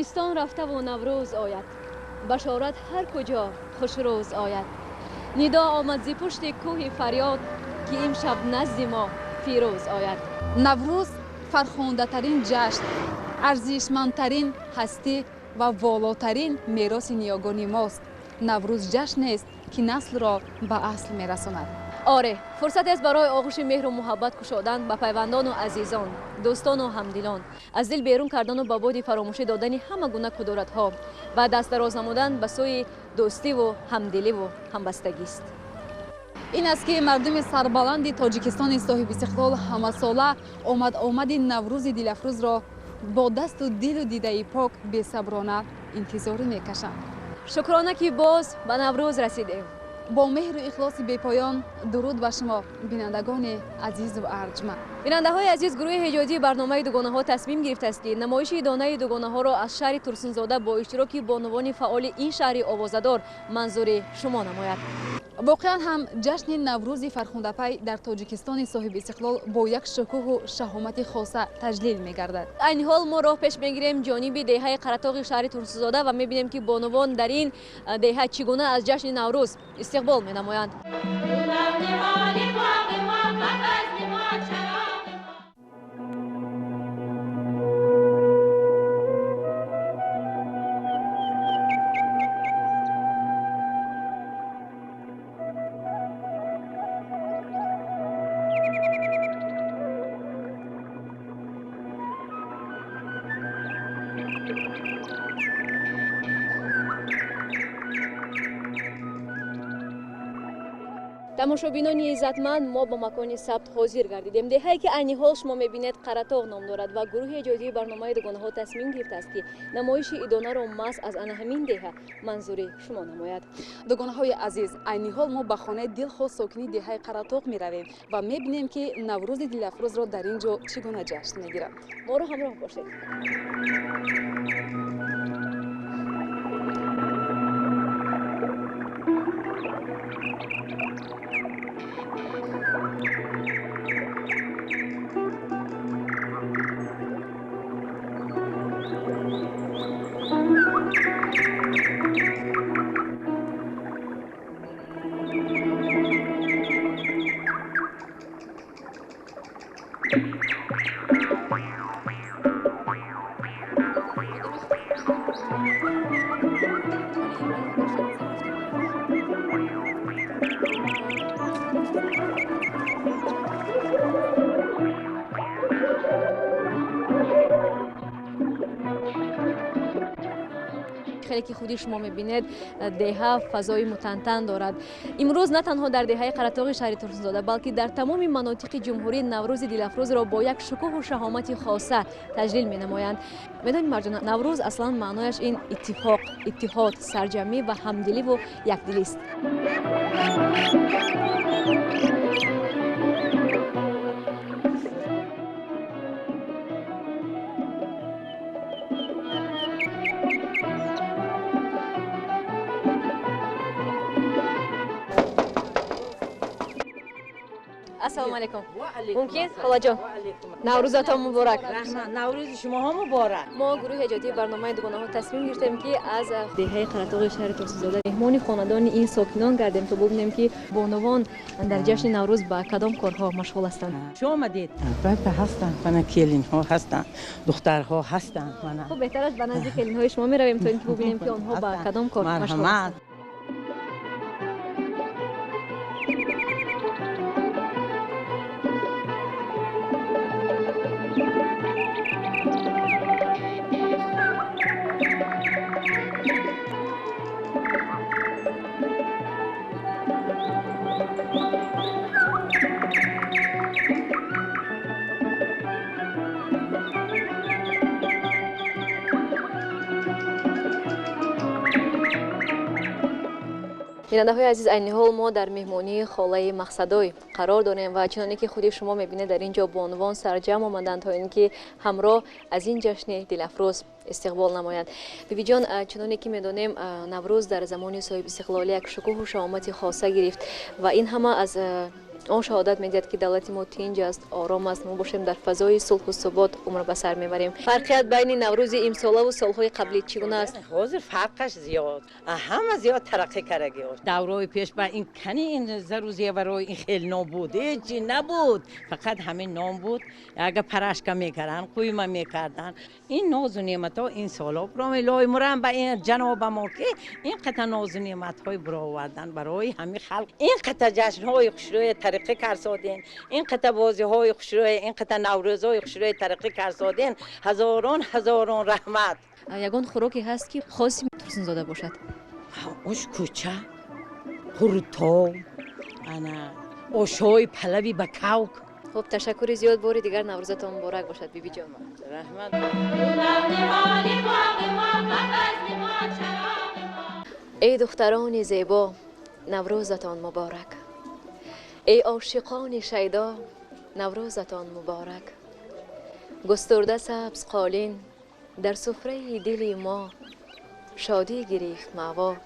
Зимистон рафтаву Наврӯз ояд, башорат ҳар куҷо хушрӯз ояд. Нидо омад зи пушти кӯҳи фарёд, ки имшаб назди мо фирӯз ояд. Наврӯз фархундатарин ҷашн, арзишмандтарин ҳастӣ ва волотарин мероси ниёгони мост. Наврӯз ҷашнест, ки наслро ба асл мерасонад. Оре, фурсатест барои оғӯши меҳру муҳаббат кушодан ба пайвандону азизон, дӯстону ҳамдилон, аз дил берун кардану ба боди фаромӯшӣ додани ҳама гуна кудуратҳо ва даст дароз намудан ба сӯи дӯстиву ҳамдиливу ҳамбастагист. Ин аст, ки мардуми сарбаланди Тоҷикистони соҳибистиқлол ҳамасола омад-омади Наврӯзи дилафрӯзро бо дасту дилу дидаи пок бесаброна интизорӣ мекашанд. Шукрона, ки боз ба Наврӯз расидем. Бо меҳру ихлоси бепоён дуруд ба шумо, бинандагони азизу арҷманд. Бинандаҳои азиз, гурӯҳи эҷодии барномаи Дугонаҳо тасмим гирифтааст, ки намоиши идонаи дугонаҳоро аз шаҳри Турсунзода бо иштироки бонувони фаъоли ин шаҳри овозадор манзури шумо намояд. Воқеан ҳам, ҷашни Наврӯзи фархундапай дар Тоҷикистони соҳибистиқлол бо як шукӯҳу шаҳомати хоса таҷлил мегардад. Айни ҳол мо роҳ пеш мегирем ҷониби деҳаи Қаратоғи шаҳри Турсунзода ва мебинем, ки бонувон дар ин деҳа чӣ гуна аз ҷашни Наврӯз истиқбол менамоянд. Тамошобинони иззатманд, мо ба макони сабт ҳозир гардидем. Деҳае, ки айни ҳол шумо мебинед, Қаратоғ ном дорад ва гурӯҳи эҷодии барномаи Дугонаҳо тасмим гирифтааст, ки намоиши идонаро маҳз аз ана ҳамин деҳа манзури шумо намояд. Дугонаҳои азиз, айни ҳол мо ба хонаи дилхоҳ сокини деҳаи Қаратоғ меравем ва мебинем, ки Наврӯзи дилафрӯзро дар ин ҷо чӣ гуна ҷашн мегиранд. Моро ҳамроҳ бошед. Хеле ки худи шумо мебинед, деҳа фазои мутантан дорад. Имрӯз на танҳо дар деҳаи Қаратоғи шаҳри Турсунзода, балки дар тамоми манотиқи ҷумҳурӣ Наврӯзи дилафрӯзро бо як шукӯҳу шаҳомати хоса таҷлил менамоянд. Медонед, Марҷона, Наврӯз аслан маънояш ин иттифоқ, иттиҳод, сарҷамӣ ва ҳамдиливу якдилист. Ассалому алайкум, мумкин, холаҷон? Наврӯзатон муборак! Наврӯзи шумоҳо муборак! Мо, гурӯҳи эҷодии барномаи Дугонаҳо, тасмим гирифтем, ки аз деҳаи Қаратоғи шаҳри Турсунзода меҳмони хонадони ин сокинон гардем, то бубинем, ки бонувон дар ҷашни Наврӯз ба кадом корҳо машғул ҳастанд. Чӣ омадед? Албатта, ҳастанд, мана келинҳо ҳастанд, духтарҳо ҳастанд, мана. Хуб, беҳтар аст ба назди келинҳои шумо меравем, то ин ки бубинем, ки онҳо ба кадом кор машғул ҳастанд. Бинандаҳои азиз, айни ҳол мо дар меҳмонии холаи Мақсадой қарор дорем ва чуноне ки худи шумо мебинед, дар ин ҷо бонувон сарҷамъ омаданд, то ин ки ҳамроҳ аз ин ҷашни дилафрӯз Истиқбол намоянд. Бибиҷон, чуноне ки медонем, Наврӯз дар замони соҳибистиқлолӣ як шукӯҳу шаҳомати хоса гирифт ва ин ҳама аз он шаҳодат медиҳад, ки давлати мо тинҷ аст, ором аст, мо бошем, дар фазои сулҳу субот умр ба сар мебарем. Фарқият байни Наврӯзи имсолаву солҳои қаблӣ чӣ гуна аст? Ҳозир фарқаш зиёд, ҳама зиёд тараққӣ кардаги. Даврои пеш ба ин кани ин зару зеварои ин хел нобуд, ҳечи набуд, фақат ҳамин ном буд. Ага парашка мекарданд, қӯйма мекарданд. Ин нозу неъматҳо ин солҳо лои мурам ба ин ҷаноба мо, ки ин қата нозу неъматҳои баровардан барои ҳамин халқ, ин қата ҷашнҳои хушрӯя тараққӣ карсодем, ин қата бозиҳои хушрӯя, ин қата наврӯзҳои хушрӯя тараққӣ карсодем. Ҳазорон ҳазорон раҳмат. Ягон хӯроке ҳаст, ки хоси Турсунзода бошад? Ош кӯча, қурутоб, ана ошҳои палави ба кавк. Хуб, ташаккури зиёд. Бори дигар Наврӯзатон муборак бошад, бибиҷон. Раҳмат. Эй духтарони зебо, Наврӯзатон муборак! Эй ошиқони шайдо, Наврӯзатон муборак! Густурда сабз қолин дар суфраи дили мо, шодӣ гирифт маъво,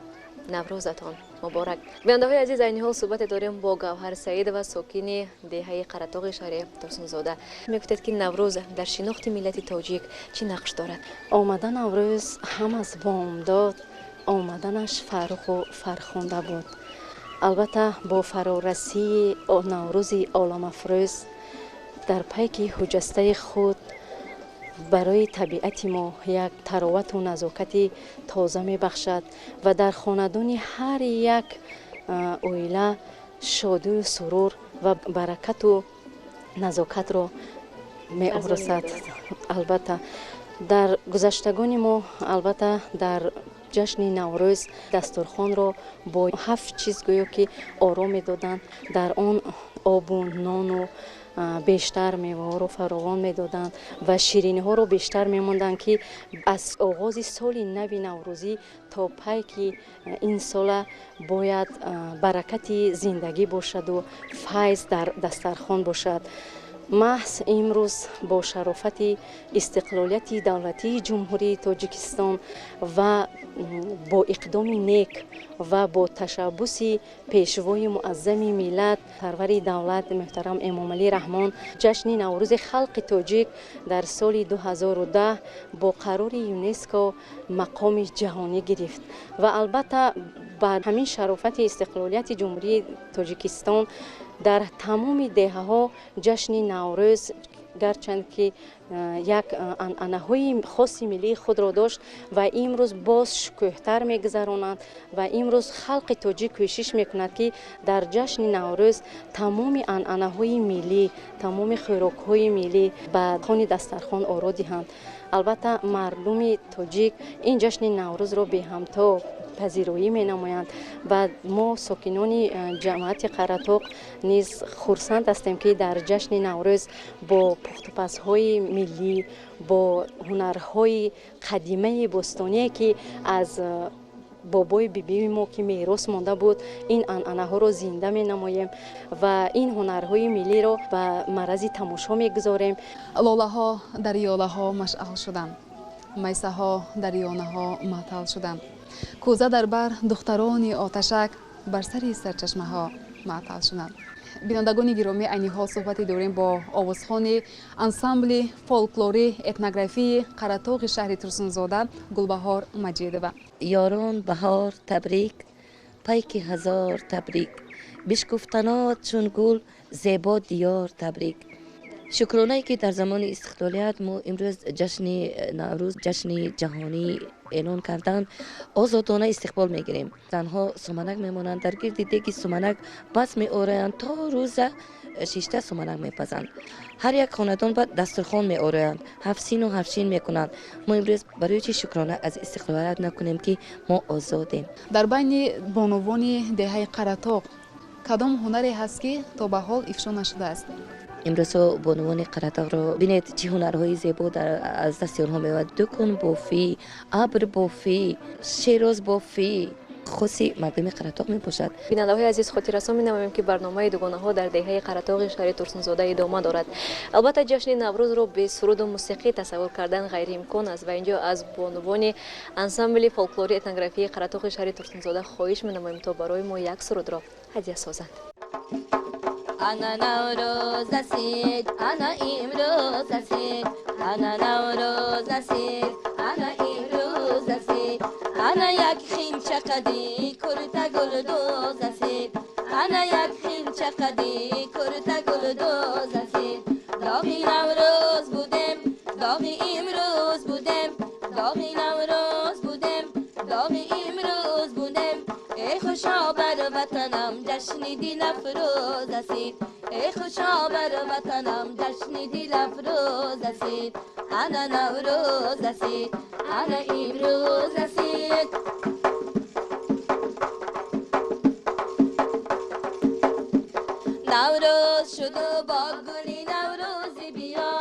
Наврӯзатон муборак! Бинандаҳои азиз, айни ҳол суҳбате дорем бо Гавҳар Саидова, сокини деҳаи Қаратоғи шаҳри Турсунзода. Мегуфтед, ки Наврӯз дар шинохти миллати тоҷик чӣ нақш дорад? Омада Наврӯз ҳам аз бомдод, омаданаш фарруху фархунда буд. Албатта, бо фарорасии Наврӯзи оламафрӯз дар пайки ҳуҷҷастаи худ барои табиати мо як таровату назокати тоза мебахшад ва дар хонадони ҳар як оила шодию сурур ва баракату назокатро меорасад. Албатта, дар гузаштагони мо, албатта, дар ҷашни Наврӯз дастурхонро бо ҳафт чиз гӯё ки ором медоданд. Дар он обу нону бештар меваҳоро фаровон медоданд ва шириниҳоро бештар мемонданд, ки аз оғози соли нави наврӯзӣ то пайки ин сола бояд баракати зиндагӣ бошаду файз дар дастархон бошад. Маҳз имрӯз бо шарофати истиқлолияти давлатии Ҷумҳурии Тоҷикистон ва бо иқдоми нек ва бо ташаббуси Пешвои муаззами миллат, сарвари давлат муҳтарам Эмомалӣ Раҳмон, ҷашни Наврӯзи халқи тоҷик дар соли 2010 бо қарори ЮНЕСКО мақоми ҷаҳонӣ гирифт. Ва албатта, ба ҳамин шарофати истиқлолияти Ҷумҳурии Тоҷикистон дар тамоми деҳаҳо ҷашни Наврӯз, гарчанд ки як анъанаҳои хоси миллии худро дошт, ва имрӯз боз шукӯҳтар мегузаронанд. Ва имрӯз халқи тоҷик кӯшиш мекунад, ки дар ҷашни Наврӯз тамоми анъанаҳои миллӣ, тамоми хӯрокҳои миллӣ ба хони дастархон оро диҳанд. Албатта, мардуми тоҷик ин ҷашни Наврӯзро беҳамто пазироӣ менамоянд ва мо, сокинони ҷамоати Қаратоқ, низ хурсанд ҳастем, ки дар ҷашни Наврӯз бо пухтупазҳои миллӣ, бо ҳунарҳои қадимаи бостоние, ки аз бобои бибии мо ки мерос монда буд, ин анъанаҳоро зинда менамоем ва ин ҳунарҳои миллиро ба маррази тамошо мегузорем. Лолаҳо дар ёлаҳо машъал шуданд, майсаҳо дар ёнаҳо маътал шуданд, кӯза дар бар духтарони оташак бар сари сарчашмаҳо маътал шуданд. Бинандагони гиромӣ, айни ҳол суҳбате дорем бо овозхони ансамбли фолклорӣ этнографии Қаратоғи шаҳри Турсунзода Гулбаҳор Маҷидова. Ёрон, баҳор табрик, пайки ҳазор табрик, бишкуфтанот чун гул зебо диёр табрик. Шукронае, ки дар замони истиқлолият мо имрӯз ҷашни Наврӯз, ҷашни ҷаҳонӣ эълон карданд, озодона истиқбол мегирем. Занҳо суманак мемонанд, дар гирди деги суманак бас меороянд, то рӯза шишта суманак мепазанд. Ҳар як хонадон ба дастурхон меороянд, ҳафтсину ҳафтшин мекунанд. Мо имрӯз барои чӣ шукрона аз истиқлолият накунем, ки мо озодем? Дар байни бонувони деҳаи Қаратоқ кадом ҳунаре ҳаст, ки то ба ҳол ифшо нашудааст? Имрӯзҳо бонувони Қаратоқро бинед, чӣ ҳунарҳои зебо аз дасти онҳо меояд: дукунбофӣ, абрбофӣ, шерозбофӣ. хоси мардуми Қаратоғ мебошад. Бинандаҳои азиз, хотиррасон менамоем, ки барномаи дугонаҳо дар деҳаи Қаратоғи шаҳри Турсунзода идома дорад. Албатта, ҷашни Наврӯзро бе суруду мусиқӣ тасаввур кардан ғайриимкон аст ва инҷо аз бонувони ансамбли фолклори этнографии Қаратоғи шаҳри Турсунзода хоҳиш менамоем, то барои мо як сурудро ҳадя созанд. Ана Наврӯз расид, ана имрӯз расид, ана Наврӯз расид, ана имрӯз расид, ана як химча қади курта гулдӯз расид, ана як химча қади курта гулдӯз расид. Доғи Наврӯз будем, доғи имрӯз будем, доғи Наврӯз будем, доғи имрӯз будем. Эй хушо бар ватанам ҷашни дилафрӯз расид, эй хушо бар ватанам ҷашни дилафрӯз расид. Ана Наврӯз расид, ана имрӯз расид. Наврӯз шуду бо гули наврӯзӣ биё,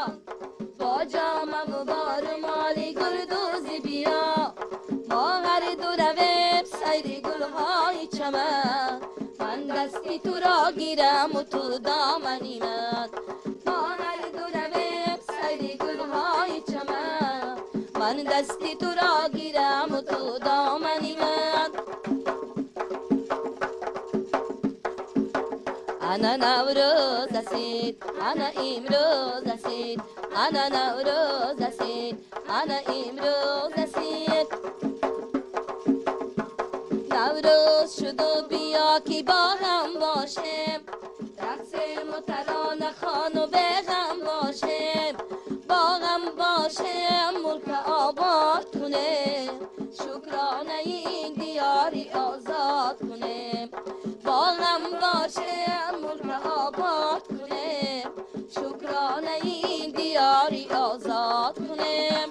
бо ҷомаву бо румоли гулдӯзӣ биё. Мо ҳар ду равем сайри гулҳои чаман, ман дасти туро гираму ту домани ман. Мо ҳар ду равем сайри гулҳои чаман, ман дасти туро гираму ту домани ман. Ана Наврӯз расид, ана имрӯз расид, ана Наврӯз расид, ана имрӯз расид. Наврӯз шуду биё ки бо ҳам бошем, рақсему тарона хону беғам бошем, бо ғам бошем, мулка обод кунем, шукронаи ин диёри озод кунем. Бо ғам бошем, мулка обод кунем, шукронаи ин диёри озод кунем.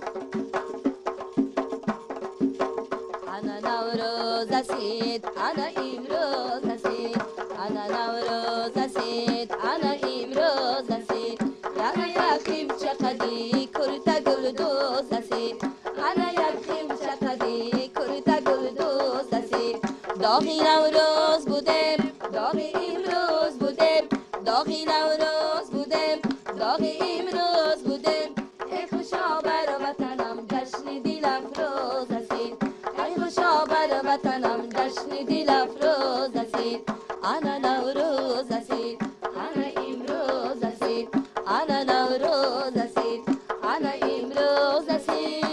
Ана Наврӯз расид, ана имрӯз расид, ана Наврӯз расид, ана имрӯз расид. Ана як химча қади курта гулдӯз расид, ана як химча қади курта гулдӯз расид. Доғи Наврӯз будем, доғи имрӯз будем, доғи Наврӯз будем, доғи имрӯз будем. Эй хушо бар ватанам ҷашни дилафрӯз расид, эй хушо бар ватанам ҷашни дилафрӯз расид. Ана Наврӯз расид, ана имрӯз расид, ана Наврӯз расид, ана имрӯз расид.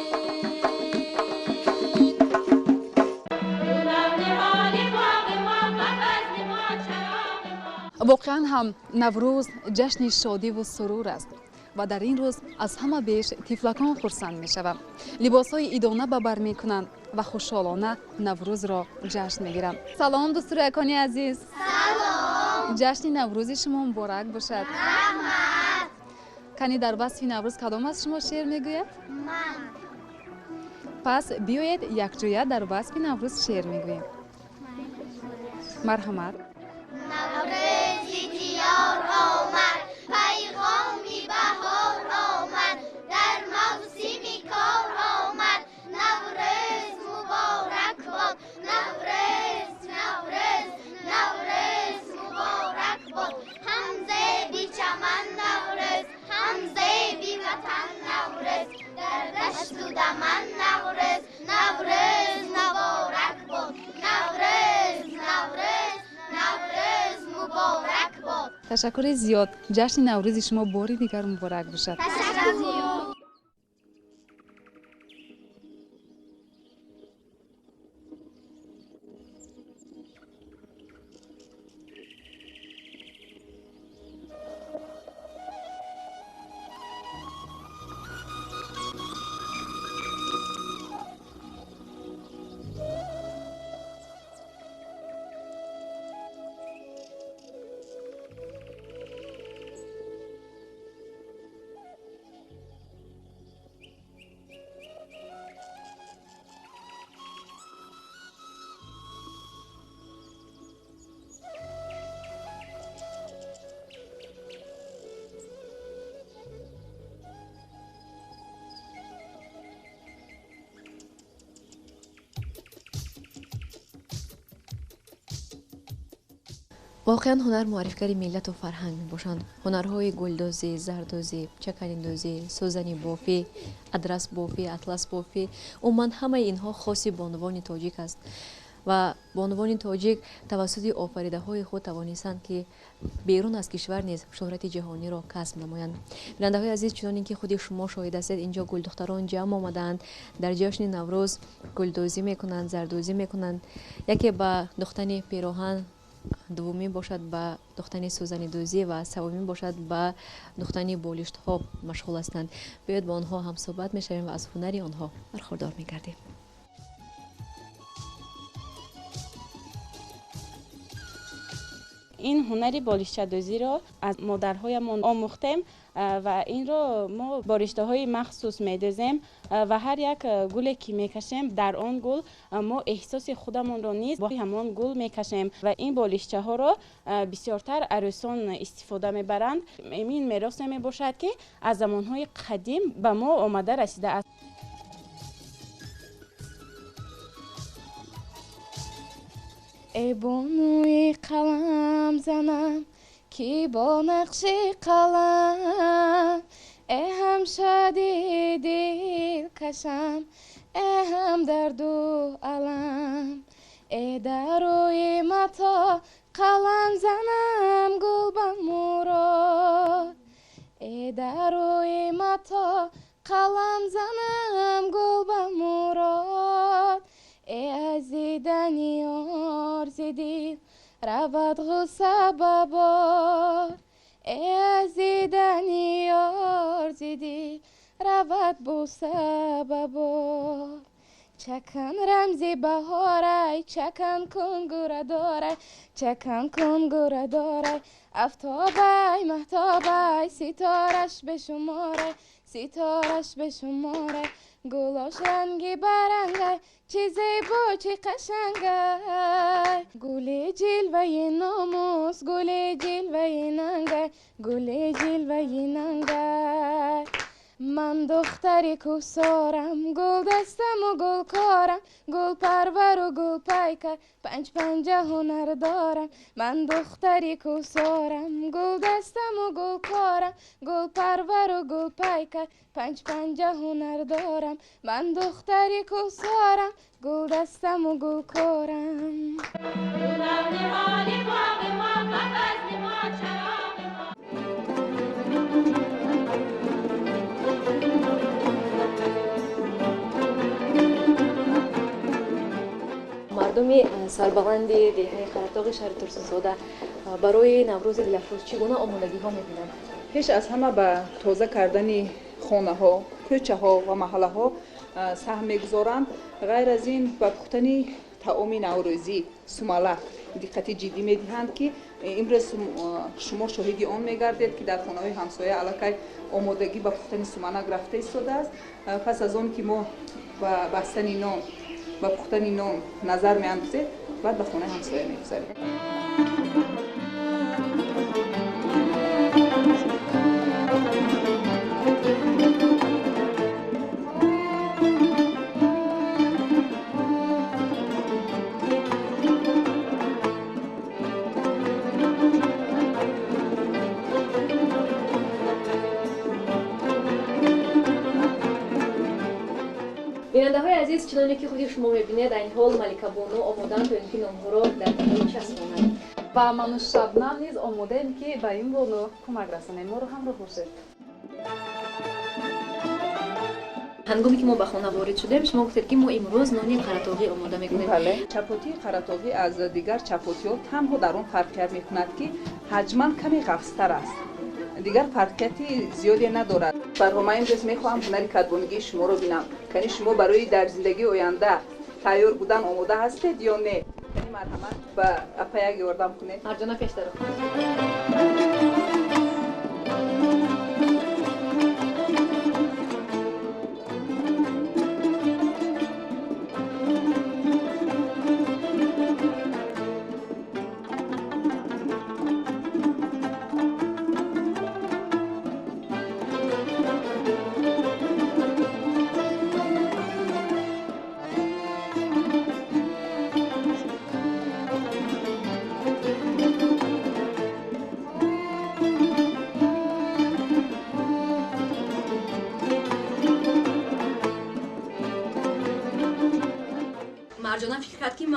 Воқеан ҳам Наврӯз ҷашни шодиву сурур аст ва дар ин рӯз аз ҳама беш тифлакон хурсанд мешаванд, либосҳои идона ба бар мекунанд ва хушҳолона Наврӯзро ҷашн мегиранд. Салом, дӯстуракони азиз! Салом! Ҷашни Наврӯзи шумо муборак бошад! Раҳмат! Кани дар васфи Наврӯз кадом аз шумо шеър мегӯяд? Ман. Пас биёед якҷоя дар васфи Наврӯз шеър мегӯем. Марҳамат. Наврӯзи диёр омад, пайғоми баҳор омад, дар мавсими кор омад. Наврӯз муборак бод, Наврӯз, Наврӯз, Наврӯз муборак бод. Ҳам зеби чаман Наврӯз, ҳам зеби ватан Наврӯз, дар дашту даман Наврӯз, Наврӯз муборак бод, Наврӯз, Наврӯз, Наврӯз муборак бод. Ташаккури зиёд. Ҷашни Наврӯзи шумо бори дигар муборак бошад. Ташаккур. Воқеан, ҳунар муаррифгари миллату фарҳанг мебошанд. Ҳунарҳои гулдӯзӣ, зардӯзӣ, чаканидӯзӣ, сӯзанибофӣ, адрасбофӣ, атласбофӣ, умуман ҳамаи инҳо хоси бонувони тоҷик аст ва бонувони тоҷик тавассути офаридаҳои худ тавонистанд, ки берун аз кишвар низ шӯҳрати ҷаҳониро касб намоянд. Бинандаҳои азиз, чуноне ки худи шумо шоҳид ҳастед, инҷо гулдухтарон ҷамъ омадаанд, дар ҷашни Наврӯз гулдӯзӣ мекунанд, зардӯзӣ мекунанд. Яке ба духтани пироҳан, дуввумӣ бошад, ба духтани сӯзанидӯзӣ ва севумӣ бошад, ба духтани болиштҳо машғул ҳастанд. Биёед, бо онҳо ҳамсӯҳбат мешавем ва аз ҳунари онҳо бархурдор мегардем. Ин ҳунари болиштчадӯзиро аз модарҳоямон омӯхтем ва инро мо бо риштаҳои махсус медӯзем ва ҳар як гуле ки мекашем, дар он гул мо эҳсоси худамонро низ бо ҳамон гул мекашем ва ин болиштчаҳоро бисёртар арӯсон истифода мебаранд. Ин меросе мебошад, ки аз замонҳои қадим ба мо омада расидааст. Эй бонуи қалам занам, ки бо нақши қалам, э ҳам шоди дилкашам, э ҳам дарду алам, э дар рӯи мато қалам занам гул ба мурод, э дар рӯи мато қалам занам гул ба мурод, э аз дидани ёр зи дил равад ғусса ба бор, э аз дидани ёр зи дил равад бӯса ба бор. Чакан рамзи баҳорай, чакан кун гурадорай, чакан кун гурадорай, афтобай, маҳтобай, ситораш бешуморай, ситораш бешуморай, гулош ранги барангай, чӣ зебо, чӣ қашангай, гули ҷилваи номус, гули ҷилваи нангай, гули ҷилваи нангай. Ман духтари кӯҳсорам, гулдастаму гулкорам, гулпарвару гулпайкар, панҷ панҷа ҳунар дорам. Ман духтари кӯҳсорам, гулдастаму гулкорам, гулпарвару гулпайкар, панҷ панҷа ҳунар дорам. Ман духтари кӯҳсорам, гулдастаму гулкорам. Мардуми сарбаланди деҳаи Қаратоғи шаҳри Турсунзода барои Наврӯзи дилафрӯз чӣ гуна омодагиҳо мебинанд? Пеш аз ҳама ба тоза кардани хонаҳо, кӯчаҳо ва маҳаллаҳо саҳм мегузоранд. Ғайр аз ин, ба пухтани таоми наврӯзӣ, сумалак, диққати ҷиддӣ медиҳанд, ки имрӯз шумо шоҳиди он мегардед, ки дар хонаҳои ҳамсоя аллакай омодагӣ ба пухтани суманак рафта истодааст. Пас аз он ки мо ба бастани нон, ба пухтани нон назар меандозем, баъд ба хонаи ҳамсоя мегузарем. Бинандаҳои азиз, чуноне ки худи шумо мебинед, айни ҳол Маликабону омодаанд, то ин ки нонҳоро дар танӯр часпонанд. Ва ману Шабнам низ омодаем, ки ба ин бону кӯмак расонем. Моро ҳамроҳ бошед. Ҳангоме ки мо ба хона ворид шудем, шумо гуфтед, ки мо имрӯз нони қаратоғӣ омода мекунем. Бале, чапотии қаратоғӣ аз дигар чапотиҳо танҳо дар он фарқият мекунад, ки ҳаҷман каме ғафзтар аст, дигар фарқияти зиёде надорад. Барҳо ман имрӯз мехоҳам ҳунари кадбонигии шуморо бинам. Кани, шумо барои дар зиндагии оянда тайёр будан омода ҳастед ё не? Кани, марҳамат, ба апа як ёрдам кунед. Марҷона, пештаро.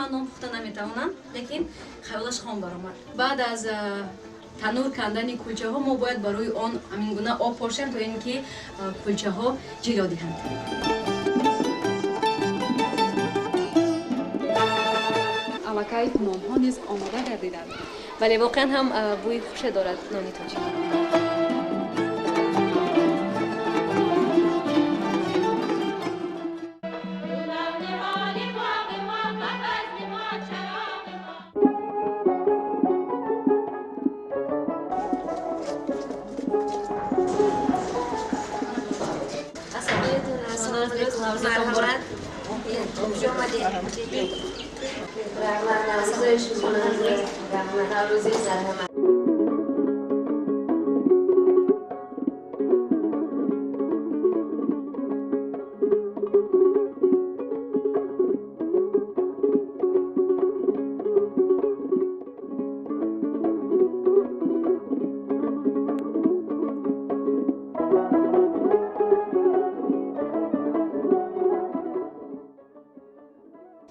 Ман нон пухта наметавонам, лекин хаёлаш хом баромад. Баъд аз танур кандани кулчаҳо мо бояд барои он ҳамин гуна об пошем, то ин ки кулчаҳо ҷило диҳанд. Аллакай нонҳо низ омода гардиданд. Бале, воқеан ҳам бӯи хуше дорад нони тоҷик.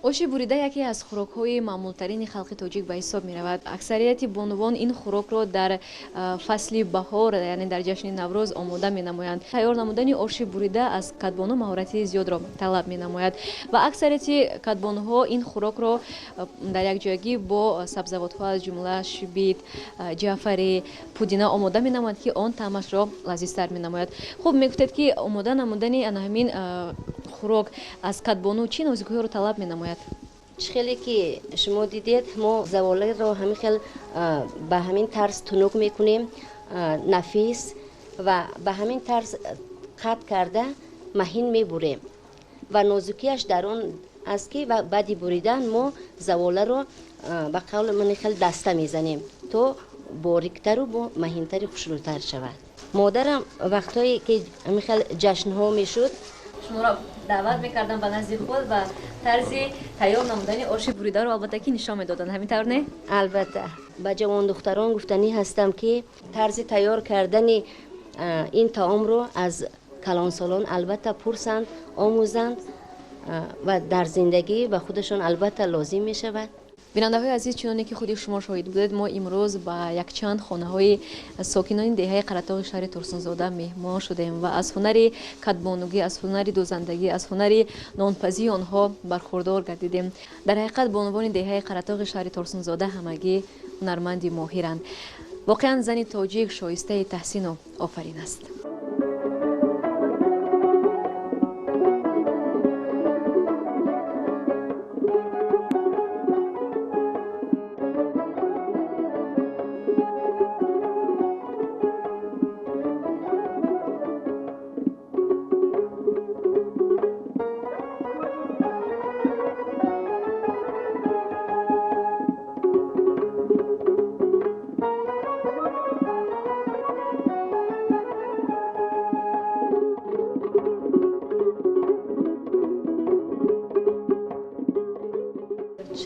Оши бурида яке аз хӯрокҳои маъмултарини халқи тоҷик ба ҳисоб меравад. Аксарияти бонувон ин хӯрокро дар фасли баҳор, яъне дар ҷашни Наврӯз омода менамоянд. Тайёр намудани оши бурида аз кадбону маҳорати зиёдро талаб менамояд ва аксарияти кадбонуҳо ин хӯрокро дар якҷоягӣ бо сабзавотҳо, аз ҷумла шибит, ҷаъфарӣ, пудина омода менамоянд, ки он таъмашро лазизтар менамояд. Хуб, мегуфтед, ки омода намудани ана ҳамин хӯрок аз кадбону чӣ нозикиҳоро талаб менамояд? Чӣ хеле ки шумо дидед, мо заволаро ҳамин хел ба ҳамин тарз тунук мекунем, нафис, ва ба ҳамин тарз қатъ карда маҳин мебурем ва нозукиаш дар он аст, ки баъди буридан мо заволаро ба қавли ман хел даста мезанем, то бориктару бо маҳинтари хушрӯтар шавад. Модарам вақтҳое ки ҳамин хел ҷашнҳо мешуд, шуморо даъват мекардам ба назди худ ва тарзи тайёр намудани оши буридаро албатта ки нишон медоданд, ҳамин тавр не? Албатта, ба ҷавондухтарон гуфтанӣ ҳастам, ки тарзи тайёр кардани ин таомро аз калонсолон албатта пурсанд, омӯзанд ва дар зиндагӣ ба худашон албатта лозим мешавад. Бинандаҳои азиз, чуноне ки худи шумо шоҳид будед, мо имрӯз ба якчанд хонаҳои сокинони деҳаи Қаратоғи шаҳри Турсунзода меҳмон шудем ва аз ҳунари кадбонугӣ, аз ҳунари дӯзандагӣ, аз ҳунари нонпазии онҳо бархурдор гардидем. Дар ҳақиқат бонувони деҳаи Қаратоғи шаҳри Турсунзода ҳамагӣ ҳунарманди моҳиранд. Воқеан зани тоҷик шоистаи таҳсину офарин аст.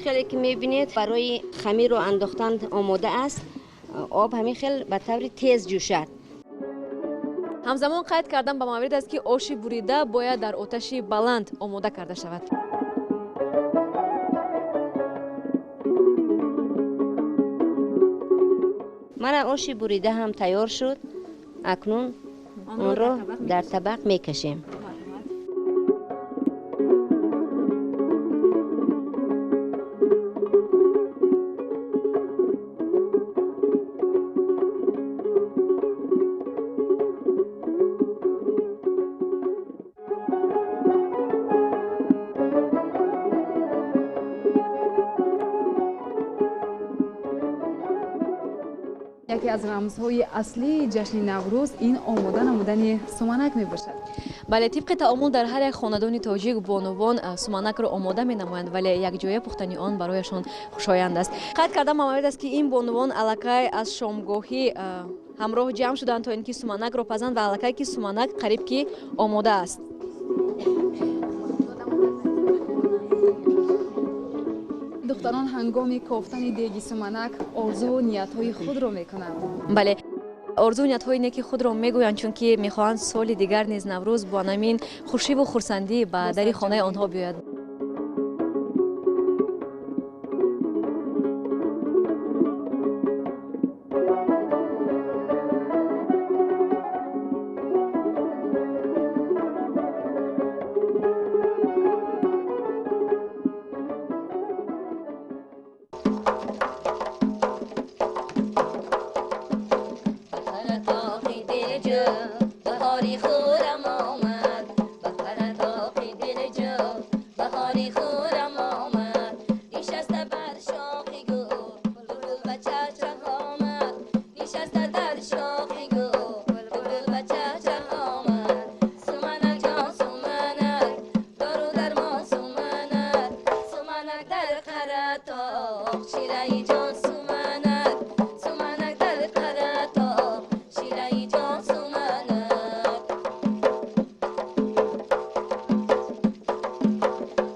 Хеле ки мебинед, барои хамирро андохтан омода аст. Об ҳамин хел ба таври тез ҷӯшад. Ҳамзамон қайд кардан ба маврид аст, ки оши бурида бояд дар оташи баланд омода карда шавад. Мана оши бурида ҳам тайёр шуд. Акнун онро дар табақ мекашем. Яке аз рамзҳои аслии ҷашни Наврӯз ин омода намудани суманак мебошад. Бале, тибқи таомул дар ҳар як хонадони тоҷик бонувон суманакро омода менамоянд, вале якҷоя пухтани он барояшон хушоянд аст. Қайд кардам маврид аст, ки ин бонувон аллакай аз шомгоҳӣ ҳамроҳ ҷамъ шуданд, то ин ки суманакро пазанд ва аллакай ки суманак қариб ки омода аст. Духтарон ҳангоми кофтани деги суманак орзуву ниятҳои худро мекунанд. Бале, орзу ниятҳои неки худро мегӯянд, чунки мехоҳанд соли дигар низ Наврӯз бо ҳамин хушиву хурсандӣ ба дари хонаи онҳо биёяд. Баҳори хуррам омад ба Қаратоқи дилҷӯ, баҳори хуррам омад. Нишаста бар шохи гул, булбул ба чахчах омад. Нишаста дар шохи гул, булбул ба чахчах омад. Суманак ҷон суманак, дору дармон суманак, суманак дар Қаратоқ, шираи ҷон суманак, суманак дар Қаратоқ, шираи ҷон суманак.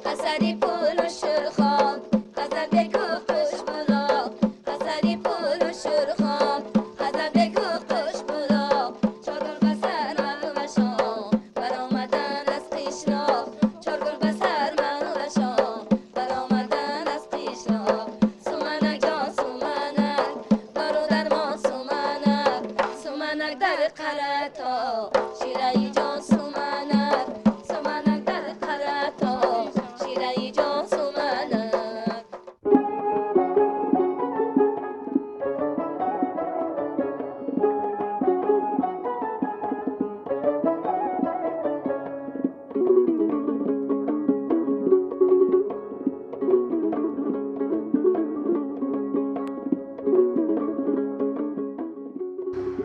Қасари пулу шурхон, Қазабеку Қушбулоқ, қасари пулу шурхон, Қазабеку Қушбулоқ. Чоргул ба сар малвашон, баромадан аз қишлоқ, чоргул ба сар малвашон, баромадан аз қишлоқ. Суманак ҷон суманак, дору дармон суманак, суманак дар Қаратоқ, шираи ҷон суманак, суманак дар Қаратоқ, шираи ҷон суманак.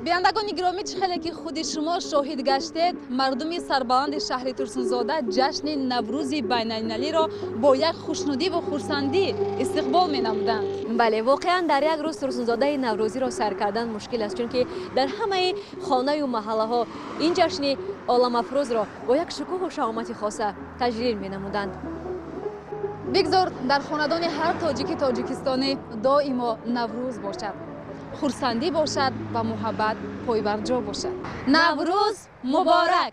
Бинандагони гиромӣ, чӣ хеле ки худи шумо шоҳид гаштед, мардуми сарбаланди шаҳри Турсунзода ҷашни Наврӯзи байналмилалиро бо як хушнудиву хурсандӣ истиқбол менамуданд. Бале, воқеан дар як рӯз Турсунзодаи наврӯзиро сар кардан мушкил аст, чунки дар ҳамаи хонаю маҳаллаҳо ин ҷашни оламафрӯзро бо як шукӯҳу шаҳомати хоса таҷлил менамуданд. Бигзор дар хонадони ҳар тоҷики тоҷикистонӣ доимо Наврӯз бошад, хурсандӣ бошад ва муҳаббат пойбарҷо бошад. Наврӯз муборак!